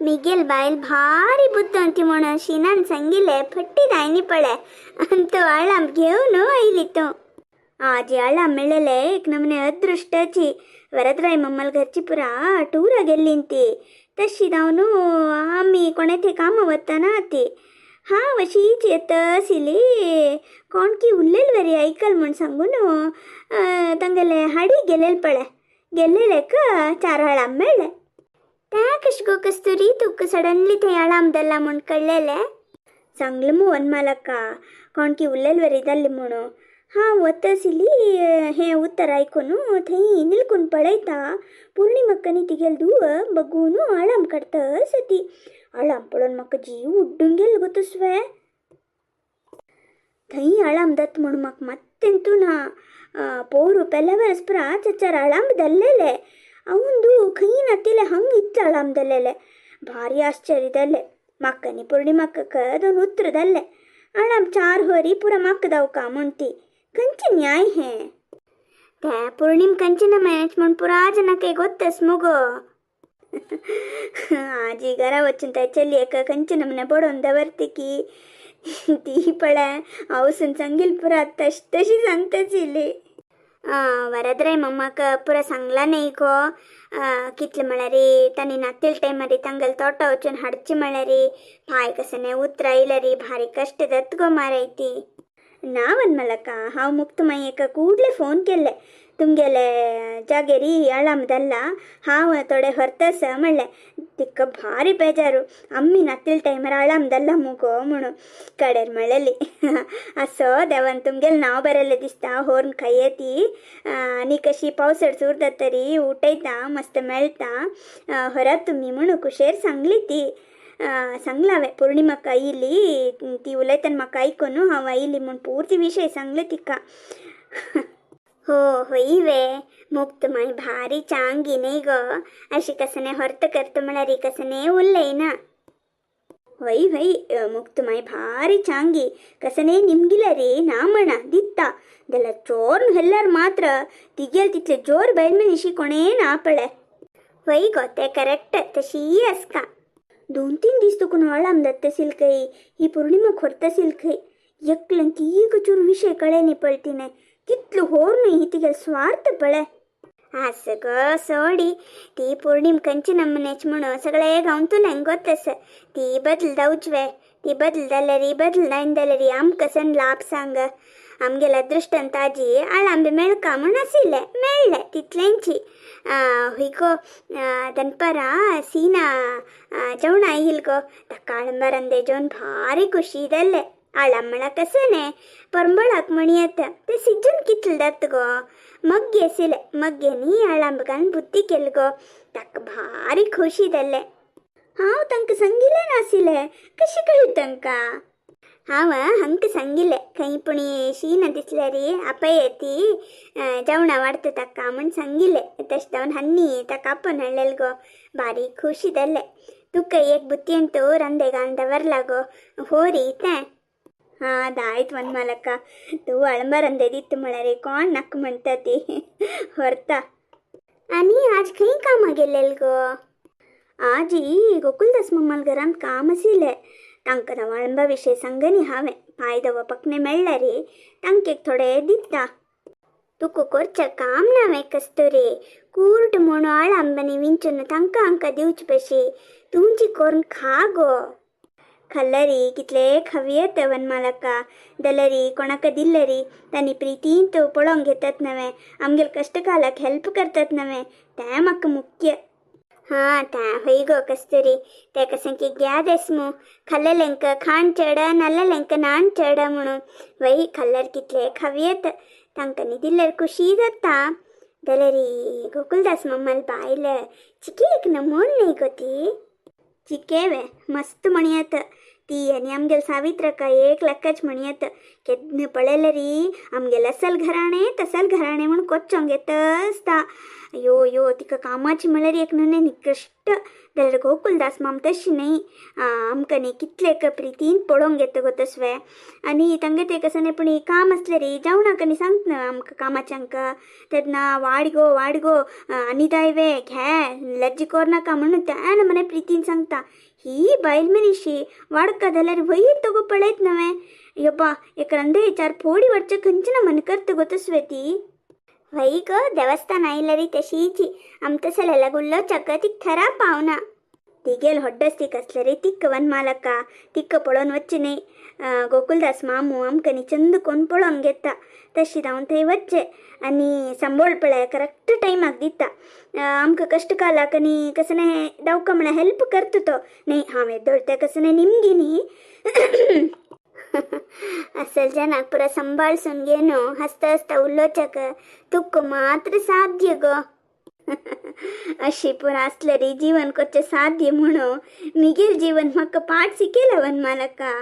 Miguel बायल भारी बुद्ध म्हणून शिनान सांगिले फट्टी दायनी पळे अंत आळाम घेऊन आयली तूं. आजी आळाम मेळले एक नमने ಅದೃಷ್ಟची. वरदराय मम्मल घरची पुरा टूरा गेल्लींती तशी धांवनु आमी कोणे काम वतना ती हा वशीच येत आशिल्ली कोण की उल्लेल वरी ऐकल म्हूण सांगून तांगेले हाडी गेलेल पळे गेल्लेलेक चार आळाम मेळ्ळे. त्या कश गो कस्तुरी तुका सडनली थंय आळाम दल्ला म्हूण कळ्ळेले? सांगले मू वनमालक्का कोण की उल्लेल वरी जाल्ली म्हणून. हा वतसिली हें उत्तर आयकून थंय निलकून पळयता पूर्णिमक्कनी तिगेल धुव बगून आळाम काडता ती. आळाम पळोवन म्हाका जीव उड्डून गेलो गो तसवे. थंय आळाम दत्त म्हूण म्हाका मत्तेंतू ना. पोरू पेल्या वरस पुरा चचार आळाम दल्लेले अवंದು खंय नातिले हंग इत्त आळाम दल्लेले. भारी आश्चर्य जाल्ले म्हाका न्ही पूर्णिमक्क दोन उत्र दल्ले आळाम चार होरी पुरा म्हाका दावका म्हणटी. कंचे न्याय हें? त्या पूर्णिम कंचन मॅच म्हूण पुरा जनाक ಗೊತ್ತस मुगो. आजी घरा वचून त्या चलयेक खंयचे नमने पडोवन दवरती की ती पळय हांवसून सांगील पुरा तश तशी सांगताशिल्ली. वरदराय मम्माक पुरा सांगला न्ही गो कितले म्हळ्यार तांणी नातील टायमार तांगेले तोटा वचून हाडची म्हळ्यार पांय कसने उतरां आयल्यार भारी कश्ट जाता गो माराय ती. ना वनमलक्का हांव मुक्त मागीर ಕೂಡಲೇ फोन केल्ले तुमगेले जागेरी आळाम दल्ला हांव थोडे व्हरतस म्हणलें. तिका भारी बेजारू आमी नातील टायमार आळाम दल्ला मुगो म्हणून कडेर म्हणलेली. असो देवान तुमगेलें नांव बरयलें दिसता होर्न खाये ती आनी कशी पावसड सुरता तरी उठयता मस्त मेळटा व्हरात तुमी म्हणून कुशेर सांगली ती. सांगला हांवें पूर्णिमाक आयिल्ली ती उलयतना म्हाका आयकून हांव आयिल्ली म्हूण पुर्ती विशय सांगले तिका. हो होय वे मुक्त माय भारी चांगी न्ही गो अशी कसने हर्त करता म्हळ्यार कसने उलयना. होय होय मुक्त माय भारी चांगी कसने निमगिलरी ना म्हणा दिता जाल्यार चोर हेल्ल्यार मात्र तिगेल तितले जोर बैल मनीशी कोणें ना पळय. होय गो तें करेक्ट तशी आसका. 2-3 दीस तुका आळाम दत्तसील खंय ही पूर्णिमा खोरतसील खंय एकल्यान तीग चूर विशय कळे न्ही पळ तिणें कितलो होर न्ही ही तिगेल स्वार्थ पळय. आस गो सोडी ती पूर्णिम खंयची नमुनेच म्हणून सगळे गांवतुल्यांक गोतस ती बदल जावच वे ती बदल जाल्यार बदल जायना जाल्यार आमकां कसन लाभ सांग. आमगेल्या दृश्टान ताजी आळांबे मेळका म्हूण आशिल्लें मेळ्ळें तितलेंची. हुंय गो दनपारां सीना जेवण आयिल गो ताका आळंबारान जेवन भारी खुशी जाल्लें. आळाम म्हळ्यार कसं परंबळाक म्हण येता तें सिजून कितलें जाता गो मग्गे आशिल्लें मग्गे न्ही आळांब घालून बुद्दी केली गो ताका भारी खोशी जाल्लें. हांव तांकां सांगिल्लें नाशिल्लें कशें कळ्ळें तांकां? हांव हांकां सांगिल्लें खंय पूण शीन दिसल्यार आपय ती जेवणां वाडटा ताका म्हूण सांगिल्लें. तशें जावन हान्नी ताका आपोवन हाडलेलें गो बारीक खोशी जाल्लें. तुका एक बुत्तीन तूं रांदे घालून दवरला गो होरी तें. हां दायत वनमालक्का तूं अळंबा रांदे दिता म्हळ्यार कोण नाका म्हणटा ती व्हरता. आनी आज खंय कामां गेल्लेल गो? आजी गोकुलदास मम्माल घरांत काम आशिल्लें तांकां हांव अळंबा विशय सांगनी हांवें पांय दवरपाक न्ही मेळ्ळ्यार तांकां एक थोडे दिता. तुका करचें काम ना वे कस्तुरी कूर्ट म्हूण आळांबांनी विंचून तांकां हांकां दिवचे पशी तुमची करून खा गो. खाल्ल्यारी कितले खावयेत वनमालक्का जाल्यार कोणाक दिल्ल्यारी तांणी प्रितीन पळोवंक घेतात नवें आमगेले कश्टकालाक हेल्प करतात नवें तें म्हाका मुख्य. हां तें हय गो कस्तुरी तें कशें की ग्याद मू खाल्लेल्यांक खाण चड नाल्लेल्यांक नाण चड म्हणून. वय खाल्ल्यार कितले खावयेत तांकां न्ही दिल्यार खुशी जाता. जाल्यार गोकुलदास मम्माल बायल चिके एक नमून न्ही गो ती. चिके वे मस्त म्हणयत ती आनी आमगेल सावित्रका एक लक्काच म्हणयत केन्ना पळयलें री आमगेलें असल घराणें तसल घराणें म्हूण कोच्चोंक येता आसता. अयो यो तिका कामाची म्हळ्यार एक न्हू निकृश्ट. जाल्यार गोकुलदास माम तशी न्ही, आमकां न्ही कितले एका प्रितीन पळोवंक घेता गो तसवें. आनी तांगे तें कसं न्ही पूण काम आसलें रे जावं नाका न्ही सांगता न्हय आमकां कामाचें आमकां तेन्ना वाड गो वाड गो आनी दायवे घे लज्ज कर नाका म्हणून त्या मने प्रितीन सांगता. ही बायल मनीशी वाडका जाल्यार वयर तो गो पळयत नवें यब्बा एक रंदे विचार फोडी वरचे खंयचे ना मन करता गो तसवें ती. वही गो देवस्थान आयल्यारी तशीची आम तसलें उलोवच्याक तीक थरा पावना. तिगेल होड्डस तीक आसलें रे तिक्क वनमालक्का तिक्क पळोवन वच्चें न्ही. गोकुलदास मामू आमकां न्ही चंद कोण पळोवन घेता तशी रावन थंय वच्चें आनी सांबोळ पळय करेक्ट टायमाक दिता. आमकां कश्ट कालाक न्ही कसं न्ही दावका म्हळ्यार हेल्प करता तो न्ही. हांव येदोळ तें कसं न्ही निमगी न्ही असल जनाक पुरा संभाळसून घेवन हसता हसता उलोवच्याक तुका मात्र साध्य गो. अशी पुरा आसलें रे जीवन करचें साध्य म्हणून मिगेल जीवन म्हाका पाठ शिकयला वनमालका.